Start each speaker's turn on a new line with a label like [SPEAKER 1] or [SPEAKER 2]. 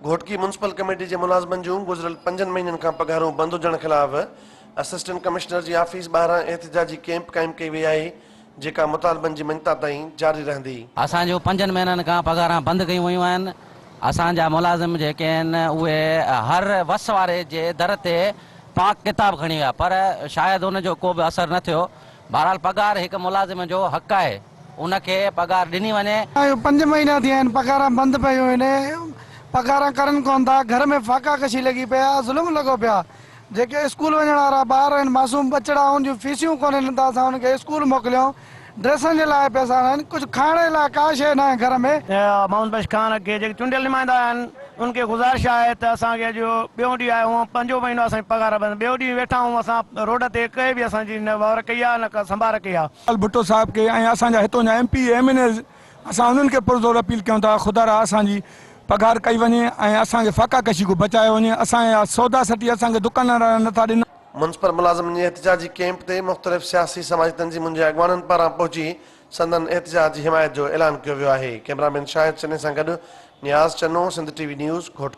[SPEAKER 1] Ghotki municipal committee جي ملازمن جون گذريل پنجن مهينن کان پگهارون بند هجڻ خلاف اسسٽنٽ ڪمشنر جي آفيس ٻاهران احتجاجي ڪئمپ قائم ڪئي وئي آهي جيڪا مطالبن جي مڃتا تائين جاري رهندي.
[SPEAKER 2] اسان جون پنجن مهينن کان پگهاران بند ڪيون ويون آهن، اسان جا ملازم جيڪي آهن اهي هر وس واري جي در تي پاڪ ڪتاب کڻي ويا پر شايد ان جو ڪو به اثر نه ٿيو، بهرحال پگهار هڪ ملازم جو حق آهي ان کي پگهار ڏني وڃي.
[SPEAKER 3] اهو پنج مهينا ٿيا آهن پگهاران بند پيون آهن پگهاران ڪرن ڪون ٿا گهر ۾ فاقا ڪشي لڳي پئي آهي ظلم لڳو پيو آهي جيڪي اسڪول وڃڻ وارا ٻار آهن معصوم ٻچڙا ان جون فيسيون ڪونهن ته اسان انهن کي اسڪول موڪليون ڊريسن جي لاء پئسا ناهن ڪجهه کائڻ جي لاء ڪا شيء ناهي گهر ۾.
[SPEAKER 4] محمد بخش خان کي جيڪي چونڊيل نمائندا آهن انهن کي گذارش آهي ته اسان کي اڄ ٻيون ڏينهن آهي هونء پنجون مهينو اسان جي پگهار بند ٻيو ڏينهن ويٺا آهيون اسان روڊ تي ڪنهن به اسان جي نه غور ڪئي آهي نه ڪا سنڀار ڪئي آهي.
[SPEAKER 5] بلاول ڀٽو صاحب کي ۽ اسان جا هتون جا ايم پي اي ايم اين ايز اسان انهن کي پرزور اپيل ڪيون ٿا خدارا اسان جي پگهار ڪئي وڃي ۽ اسان کي فاقا ڪشي کان بچايو وڃي اسان جا سودا سٽي اسان کي دڪاندار نٿا ڏين.
[SPEAKER 1] ميونسپل ملازمن جي احتجاجي ڪئمپ تي مختلف سياسي سماجي تنظيمن جي اڳواڻن پاران پهچي سندن احتجاج جي حمايت جو اعلان ڪيو ويو آهي. ڪئميرا مين شاهد چني سان گڏ Niaz Channo, Sindh T V news, Ghotki.